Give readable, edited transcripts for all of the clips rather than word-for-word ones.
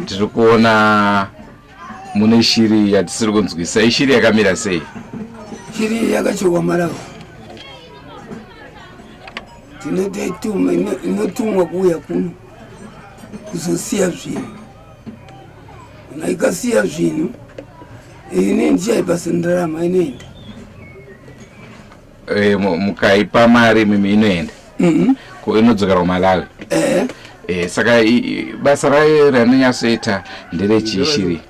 Tiri kuona mune shiri yatisiri kunzwisa. Ishiri yakamira sei? Shiri yakachekwa Malawi. Tinotoituma, inotumwa kuuya kuno kuzosiya zvinhu. Kana ikasiya zvinhu, ini ndichaipa sendarama inoenda. Eh, mukaipa mari mimi inoenda mhm. ko inodzokera kumalawi eh. Eh, saka basa rayo ranonyatsoita nderechii shiri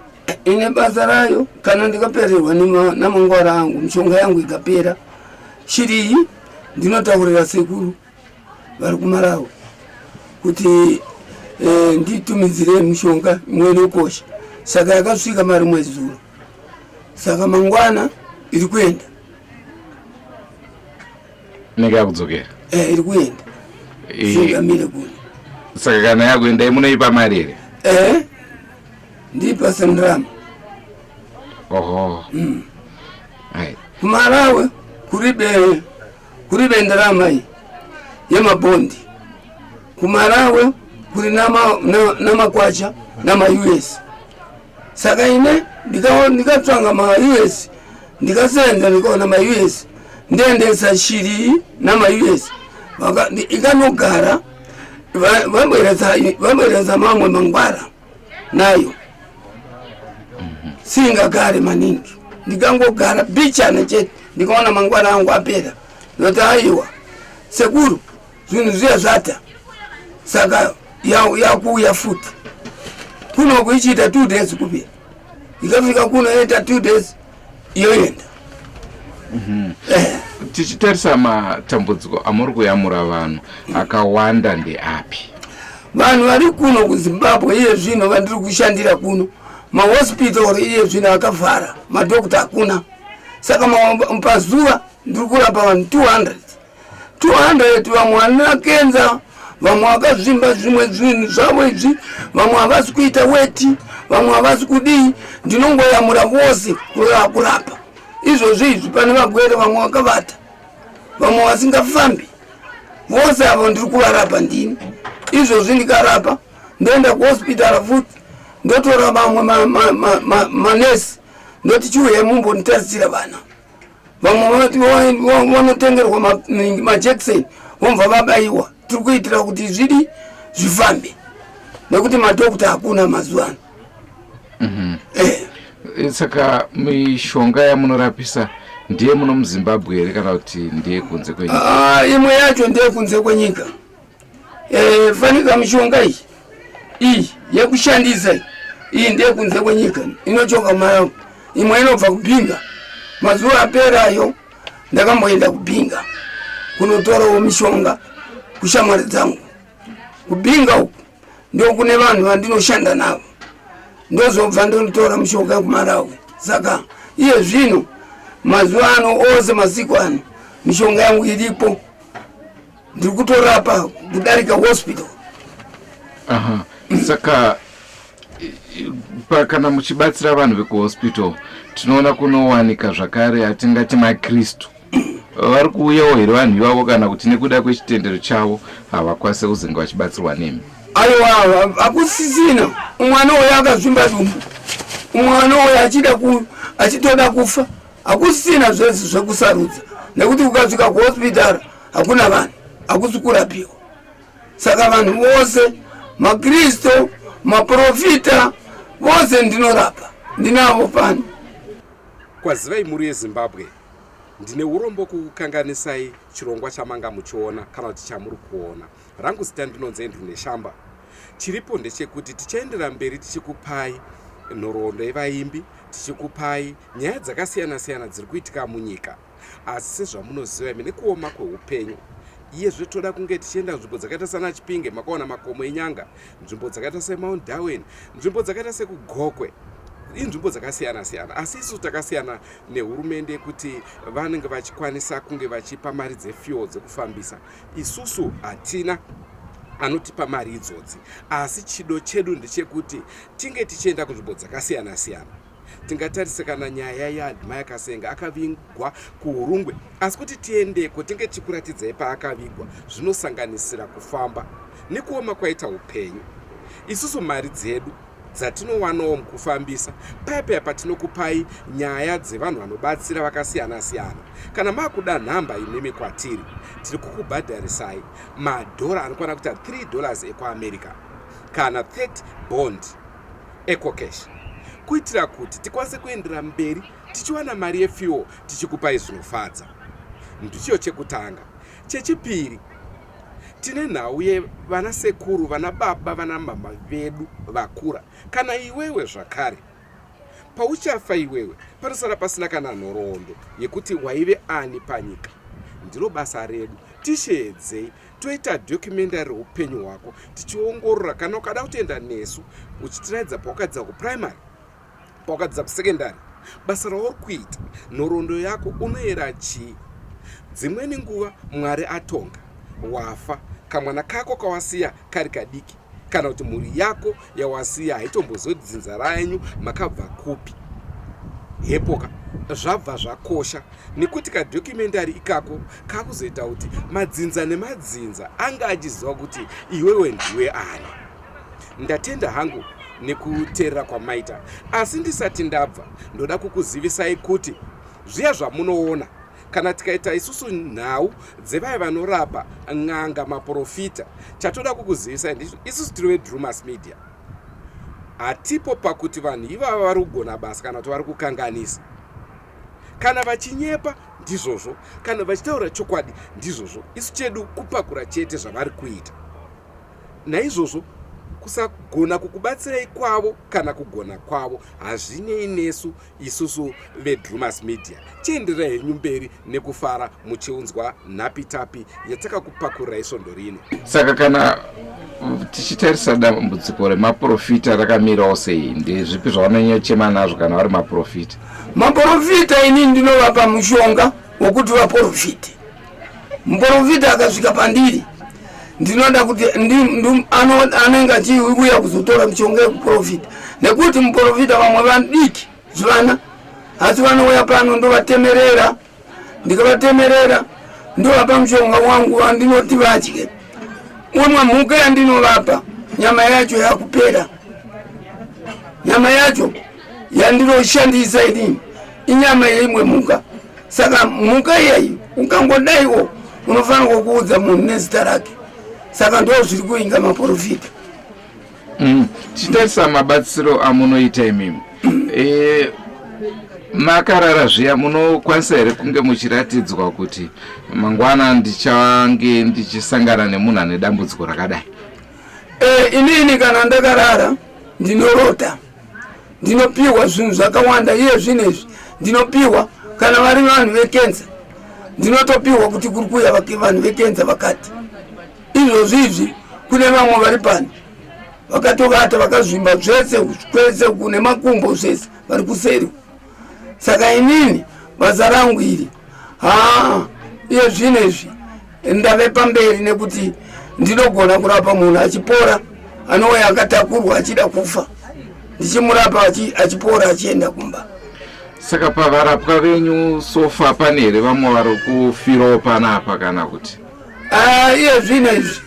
Ine basa rayo. Kana ndikapererwa namangwara angu, mishonga yangu ikapera, shiri iyi ndinotaurira sekuru vari kuMalawi kuti nditumidzire mishonga imwe inokosha. Saka yakasvika mari mwezi zuro, saka mangwana iri kuenda. Inenge yakudzokera? Eh, iri kuenda. Singamire kuno. Saka kana yakuenda munoipa mari here? Eh, ndipa sendrama. Oho. KuMalawi kuribe ndarama iyi yemabhondi. KuMalawi kuri namakwacha nama-US. Saka ine ndikatsvanga ma-US, ndikasenza, ndikaona ma-US, ndiendesa shiri nama-US ikanogara, vabweretsa mamwe mangwara nayo. Singagare maningi, ndikangogara bichana chete, ndikaona mangwara angu apera, ndoti aiwa sekuru, zvinhu zviya zvata. Saka yakuuya futi kunoku ichiita 2 days kupera, ikafika kuno yoita 2 days, yoenda. Tichitarisa matambudziko amuri kuyamura vanhu akawanda ndeapi? Vanhu vari kuno kuZimbabwe iye zvino vandiri kushandira kuno, mahospital iye zvino akavhara, madhokta hakuna. Saka pazuva ndiri kurapa vanhu 200 200. Vamwe vanina kenza, vamwe vakazvimba zvimwe zvinhu zvavo izvi, vamwe havasi kuita weti, vamwe havasi kudii. Ndinongoyamura vose kurapa. Izvozvo izvi pane vagwere, vamwe vakavata, vamwe vasingafambi. Vose avo ndiri kuvarapa ndini. Izvozvi ndikarapa, ndoenda kuhospitara futi, ndotora vamwe manesi, ndoti chiuye mumbonditarisira vana. Vamwe vanoti vanotengerwa majekiseni, vobva vabayiwa. Tiri kuitira kuti zvidi zvifambe nekuti madhokta hakuna mazuva ano. Saka mishonga yamunorapisa ndiye muno muZimbabwe here kana kuti ndiye kunze kwenyika? Ah, imwe yacho ndeyekunze kwenyika. Fanika mishonga iyi, iyi yekushandisa iyi, iyi ndeyekunze kwenyika, inochoka Malawi, imwe inobva kuBinga. Mazuva aperayo ndakamboenda kuBinga kunotorawo mishonga kushamwari dzangu. KuBinga uku ndokune vanhu vandinoshanda navo, ndozobva ndonotora mishonga yekuMalawi. Saka iye zvino mazuva ano ose, masiku ano, mishonga yangu iripo, ndiri kutorapa kudarika hospital. Aha. Saka kana muchibatsira vanhu vekuhospital, tinoona kunowanika zvakare hatingati makristu. Vari kuuyawo here vanhu ivavo, kana kuti nekuda kwechitendero chavo havakwanise kuzenge vachibatsirwa nemi? Aiwa, hakusisina. Mwana uyo akazvimba dumbu, mwana uyo achida achitoda kufa. Hakusisina zvese zvekusarudza nekuti ukasvika kuhospitari hakuna vanhu, hakusi kurapiwa. Saka vanhu vose, makristu, maprofita, vose ndinorapa, ndinavo pano. Kwazivai mhuri yeZimbabwe. Ndine urombo kukukanganisai chirongwa chamanga muchiona kana kuti chamuri kuona. Rangu zita ndinonzi Andrew Neshamba. Chiripo ndechekuti tichaendera mberi tichikupai nhoroondo yevaimbi, tichikupai nyaya dzakasiyana-siyana dziri kuitika munyika. Asi sezvamunoziva imi, nekuoma kweupenyu, iyezve toda kunge tichienda nzvimbo dzakaita sana Chipinge, makaona makomo eNyanga, nzvimbo dzakaita seMount Darwin, nzvimbo dzakaita sekuGokwe, inzvimbo dzakasiyana siyana. Asi isu takasiyana nehurumende yekuti vanenge vachikwanisa kunge vachipa mari dzefuel dzekufambisa. Isusu hatina anotipa mari idzodzi, asi chido chedu ndechekuti tinge tichienda kunzvimbo dzakasiyana siyana. Tingatarise kana nyaya yaAdmire Kasenga akavigwa kuHurungwe, asi kuti tiendeko tinge tichikuratidzai paakavigwa zvinosanganisira kufamba nekuoma kwaita upenyu. Isusu mari dzedu dzatinowanawo mukufambisa paya paya patinokupai nyaya dzevanhu vanobatsira vakasiyana-siyana. Kana makuda nhamba imimi kwatiri, tiri kukubhadharisai madhora anokwana kuita 3 dollars ekuAmerica kana 30 bond ecocash kuitira kuti tikwanise kuendera mberi tichiwana mari yefuel tichikupai zvinofadza. Ndicho chekutanga. Chechipiri, tine nhau yevana sekuru, vana baba, vana mama vedu vakura. Kana iwewe zvakare pauchafa iwewe panosara pasina kana nhoroondo yekuti waive ani panyika. Ndiro basa redu, tisheedzei toita documentary reupenyu hwako tichiongorora. Kana ukada kutoenda nesu uchitiratidza pawakadzidza kuprimary, pawakadzidza kusekendari, basa rauri kuita, nhoroondo yako, unoera chii. Dzimweni nguva Mwari atonga wafa, kamwana kako kawasiya kari kadiki, kana kuti mhuri yako yawasiya haitombozivi kuti dzinza renyu makabva kupi. Hepoka zvabva zvakosha nekuti kadocumentary ikako kakuzoita kuti madzinza nemadzinza anga achiziva kuti iwewe ndiwe ani. Ndatenda hangu nekuteerera kwamaita, asi ndisati ndabva ndoda kukuzivisai kuti zviya zvamunoona kana tikaita isusu nhau dzevaya vanorapa, n'anga, maprofita, chatoda kukuzivisai ndicho isusu tiri veDrumas Media, hatipo pakuti vanhu ivava vari kugona basa kana kuti vari kukanganisa. Kana vachinyepa ndizvozvo, kana vachitaura chokwadi ndizvozvo, isu chedu kupakura chete zvavari kuita. Naizvozvo kusagona kukubatsirai kwavo kana kugona kwavo hazvinei nesu isusu veDrumas Media. Chiendererai henyu mberi nekufara muchiunzwa nhapitapi yatakakupakururai svondo rino. Saka kana tichitarisa dambudziko remaprofita rakamirawo sei, ndezvipi zvavanonyanya nazvo kana vari maprofita? Maprofita ini ndinovapa mushonga wokuti vaprofite. Muprofita akasvika pandiri, ndinoda kuti anenge achiuya kuzotora mishonga yekuprofita, nekuti muprofita vamwe vadiki zvivana, asi vanouya pano ndovatemerera. Ndikavatemerera ndovapa mushonga wangu wandinoti vadye. Umwe mhuka yandinovapa nyama yacho yakupera, nyama yacho yandinoshandisa inini inyama yeimwe mhuka. Saka mhuka iyeyi ukangodaiwo unofanirwa kuudza munhu nezita rake. Saka ndo zviri kuinga maprofita. Tichitarisa mabatsiro amunoita imimi, makarara zviya, munokwanisa here kunge muchiratidzwa kuti mangwana ndichange ndichisangana nemunhu ane dambudziko rakadai? Inini kana ndakarara ndinorota, ndinopiwa zvinhu zvakawanda. Iye zvino izvi ndinopiwa, kana vari vanhu vekenza, ndinotopiwa kuti kuri kuuya vanhu vekenza vakati. Izvozvi izvi kune vamwe vari pano vakatovata vakazvimba zvese kwese kune makumbo zvese, vari kuseri. Saka inini basa rangu iri, haa, iye zvino izvi ndave pamberi nekuti ndinogona kurapa munhu achipora, anouya akatakurwa achida kufa, ndichimurapa achipora achienda kumba. Saka pavarapwa venyu so far pane here vamwe vari kufirawo panapa kana kuti? Ah, iye zvino izvi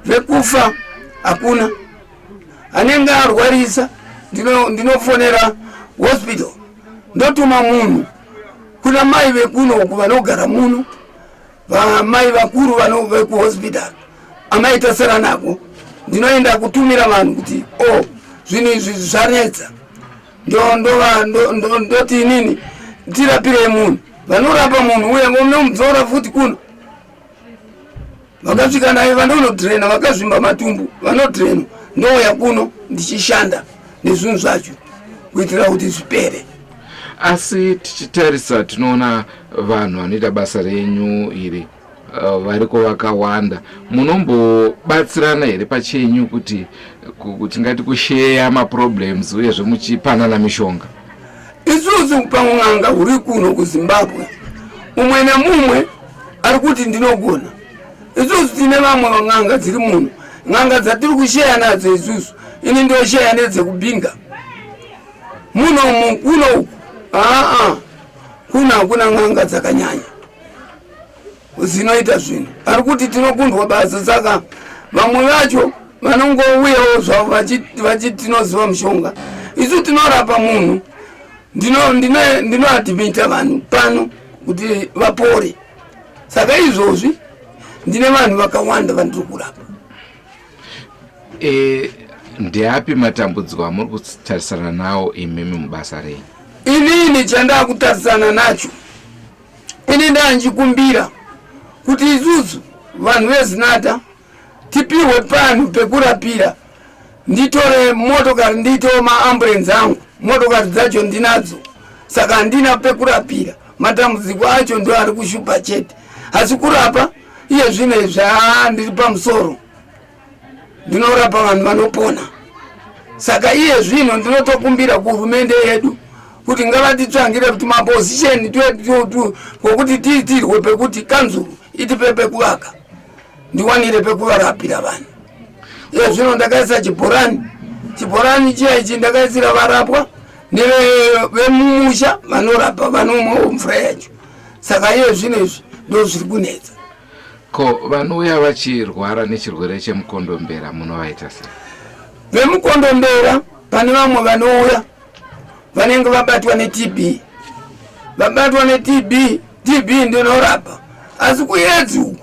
zvekufa hakuna. Anenge arwarisa ndinofonera hospital, ndotuma munhu kuna mai vekuno uku vanogara muno, vamai vakuru vekuhospital amai tasara nako. Ndinoenda kutumira vanhu kuti o zvinhu izvi zvanetsa, ndoti inini tirapirei munhu. Vanorapa munhu uye vonomudzora futi kuno. Vakasvika naye vanonodhirena, vakazvimba matumbu vanodhirena, ndouya kuno ndichishanda nezvinhu zvacho kuitira kuti zvipere. Asi tichitarisa tinoona vanhu vanoita basa renyu iri variko vakawanda. Munombobatsirana here pachenyu kuti tingati kusheya maproblems, uyezve muchipanana mishonga? Isusu paun'anga huri kuno kuZimbabwe, umwe nemumwe ari kuti ndinogona. Isusu tine vamwe van'anga dziri muno, n'anga dzatiri kusheya nadzo isusu. Ini ndosheya nedzekubinga munomu. Kuno uku aa kuno hakuna n'anga dzakanyanya dzinoita zvinhu. Ari kuti tinokundwa basa, saka vamwe vacho. Vanongouyawo zvavo vachiti tinoziva mushonga. Isu tinorapa munhu, ndinoadhimita vanhu pano kuti vapore. Saka izvozvi ndine vanhu vakawanda vandiri kurapa. E, ndeapi matambudziko amuri kutarisana nawo imimi mubasa renyu? Inini chandakutarisana nacho, ini ndanjikumbira kuti isusu vanhu veZinata tipihwe panhu pekurapira, nditore motokari ndiitewo maambulensi angu. Motokari dzacho ndinadzo, saka handina pekurapira. Matambudziko acho ndo ari kushupa chete, asi kurapa iye zvino izvi haa ndiri pamusoro, ndinorapa vanhu vanopona. Saka iye zvino ndinotokumbira kuhurumende yedu kuti ngavatitsvangire kuti mapozisheni kwokuti tiitirwe pekuti kanzuru itipe pekuvaka, ndiwanire pekuvarapira vanhu. Iye zvino ndakaisa chibhorani, chibhorani chiya ichi ndakaisira varapwa nevemumusha vanorapa vanomwawo mvura yacho. Saka iye zvino izvi ndo zviri kunetsa. Ko vanouya vachirwara nechirwere chemukondombera munovaita sei? Vemukondombera pane vamwe vanouya vanenge vabatwa neTB, vabatwa neTB, TB ndinorapa, asi kuedzi uku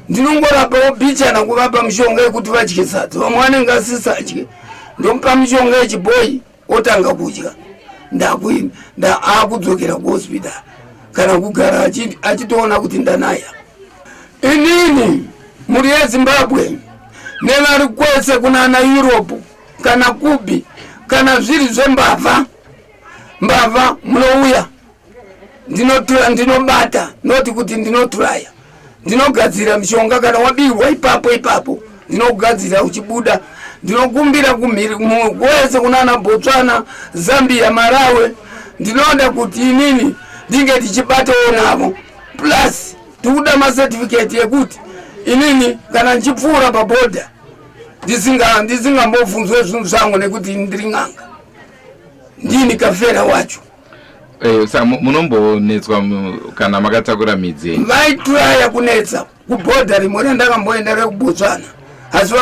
ndinongorapawo bichana, kuvapa mishonga yekuti vadye sadza. Vamwe vanenge asisadye, ndomupa mishonga yechibhoyi, otanga kudya, akudzokera kuhospital kana kugara achitoona kuti ndanaya. Inini mhuri yeZimbabwe nevari kwese kunana Europe kana kubi, kana zviri zvembavha, mbavha munouya, ndinobata, noti kuti ndinoturaya, ndinogadzira mishonga. Kana wabirwa ipapo ipapo ndinogadzira uchibuda. Ndinokumbira kumhiri kwese kunana Botswana, Zambia, Malawi, ndinoda kuti inini ndinge tichibatawo navo. Plus tikuda macertificate yekuti inini kana ndichipfuura pabhodha ndisingambobvunzwe zvinhu zvangu nekuti ndiri n'anga, ndini kafera wacho. Sa munombonetswa kana makatakura midzi yenyu? Vaituraya kunetsa kubhodha rimwe randakamboenda rekuBotswana, asi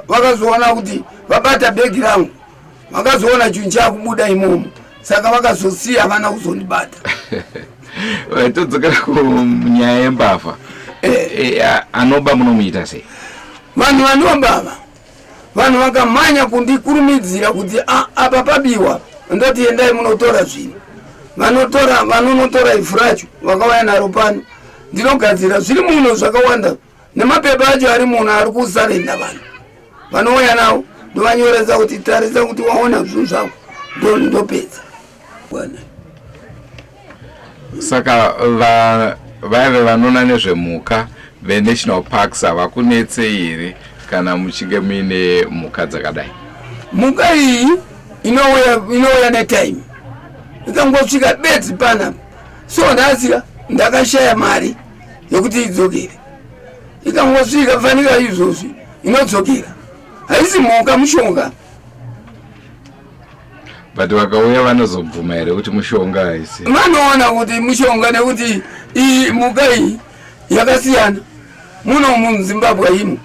vakazoona kuti vabata bhegi rangu, vakazoona chinhu chakubuda imomo, saka vakazosiya, havana kuzondibata. Todzokera kunyaya yembavha. Anoba munomuita sei? Vanhu vanobava, vanhu vakamhanya kundikurumidzira kuti apa pabiwa, ndoti endai munotora zvinhu. Vanotora, vanonotora ivhu racho, vakauya naro pano, ndinogadzira zviri muno zvakawanda nemapepa acho ari muno ari kusarenda. Vanhu vanouya nawo, ndovanyoresa kuti tarisa kuti waona zvinhu zvako, ndopedza. Saka vaive vanoona nezvemhuka veNational Parks havakunetsei here kana muchinge muine mhuka dzakadai? Mhuka iyi inouya netime, ikangosvika bedzi panapa. So nhasi ndakashaya mari yekuti idzokere. Ikangosvika fanika izvozvi inodzokera. Haisi mhuka, mushonga. But vakauya vanozobvuma here kuti mushonga haisi? Vanoona kuti mushonga nekuti iyi mhuka iyi yakasiyana muno muZimbabwe imo.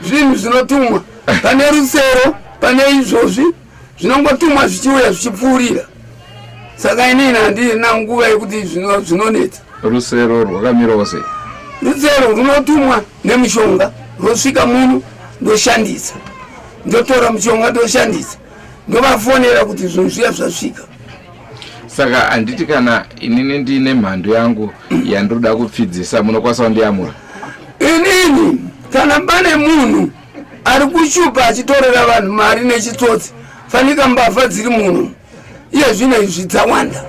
Zvinhu zvinotumwa, pane rusero, pane izvozvi zvinongotumwa zvichiuya zvichipfuurira. Saka inini handina nguva yekuti zvinonetsa. Rusero rwakamirawo sei? Rusero runotumwa nemushonga, rosvika muno, ndoshandisa, ndotora mushonga ndoshandisa, ndovafonera kuti zvinhu zviya zvasvika. Saka handiti kana inini ndiine mhandu yangu yandoda kupfidzisa, munokwanisa kundiyamura? Inini kana pane munhu ari kushupa achitorera vanhu mari nechitsotsi, fanika mbavha dziri muno iye zvino izvi dzawanda,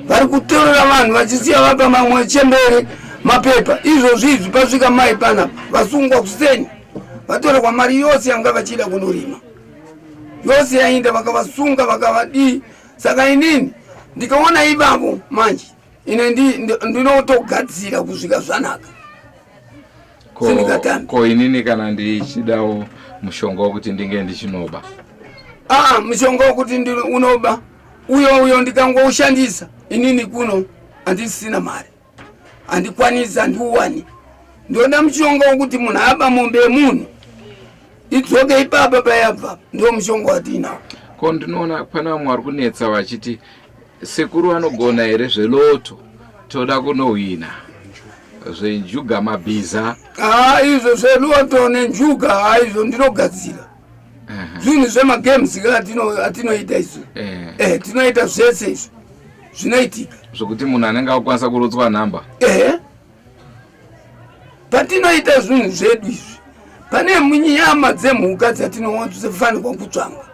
vari kutorera vanhu vachisiya vapa mamwe chembere mapepa. Izvozvi izvi pasvika mai panapa, vasungwa kuseni, vatorerwa mari yose yanga vachida kunorima, yose yainda, vakavasunga, vakavadii. Saka inini ndikaona ivavo manje ine ndinotogadzira kusvika zvanaka. Ko inini kana ndichidawo mushonga wekuti ndinge ndichinoba? Aa, mushonga wekuti unoba uyo ndikangoushandisa inini kuno handisina mari. Handikwanisi, handiuwani. Ndoda mushonga wekuti munhu aba mombe yemunhu idzoke ipapa payabva, ndo mushonga watiinawo. Ko ndinoona pane vamwe vari kunetsa vachiti sekuru vanogona here zveloto, toda kunohwina zvenjuga mabhiza. Haa, izvo zveloto nenjuga, haa, izvo ndinogadzira zvinhu zvemagames atinoita izvo. Tinoita zvese izvo zvinoitika. Zvokuti munhu anenge akukwanisa kurotswa nhamba. Ehe, patinoita zvinhu zvedu izvi, pane nyama dzemhuka dzatinofanirwa kutsvanga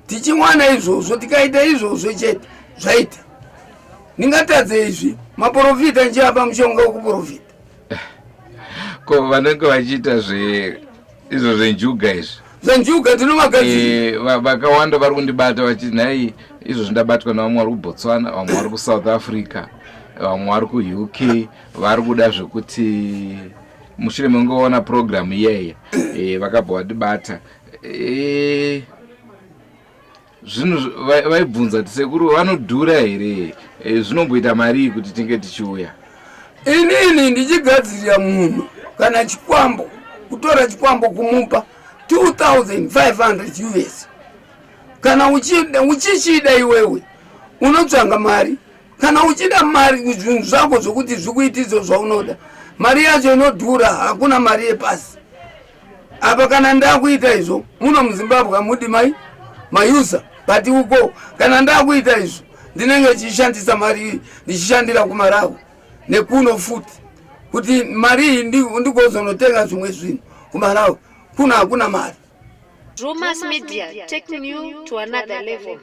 tichiwana izvozvo. Tikaita izvozvo chete, zvaita. Ndingatadze izvi maprofita nchiapa mushonga wekuprofita? Ko vanenge vachiita zve izvo zvenjuga izvi? Zvenjuga tinomagadzira. Vakawanda vari kundibata vachiti nhai, izvo zvindabatwa nevamwe vari kuBotswana, vamwe vari kuSouth Africa, vamwe vari kuUK, vari kuda zvekuti mushure mekunge vaona purogiramu iyeye vakabva vandibata. Zvinhu vaibvunza kuti sekuru vanodhura here? Zvinomboita marii kuti tinge tichiuya? Inini ndichigadzirira munhu kana chikwambo, kutora chikwambo kumupa 2500 US. Kana uchichida iwewe, unotsvanga mari. Kana uchida mari, zvinhu zvako zvokuti zvikuitidzo zvaunoda, mari yacho inodhura. Hakuna mari yepasi apa. Kana ndakuita izvo muno muZimbabwe, hamudi mai mayusa, but uko kana ndakuita izvo ndinenge ndichishandisa mari, ndichishandira kuMarawi nekuno futi, kuti mari iyi ndigozonotenga zvimwe zvinhu kuMarawi. Kuno hakuna mari. Drewmas Media, taking you to another level.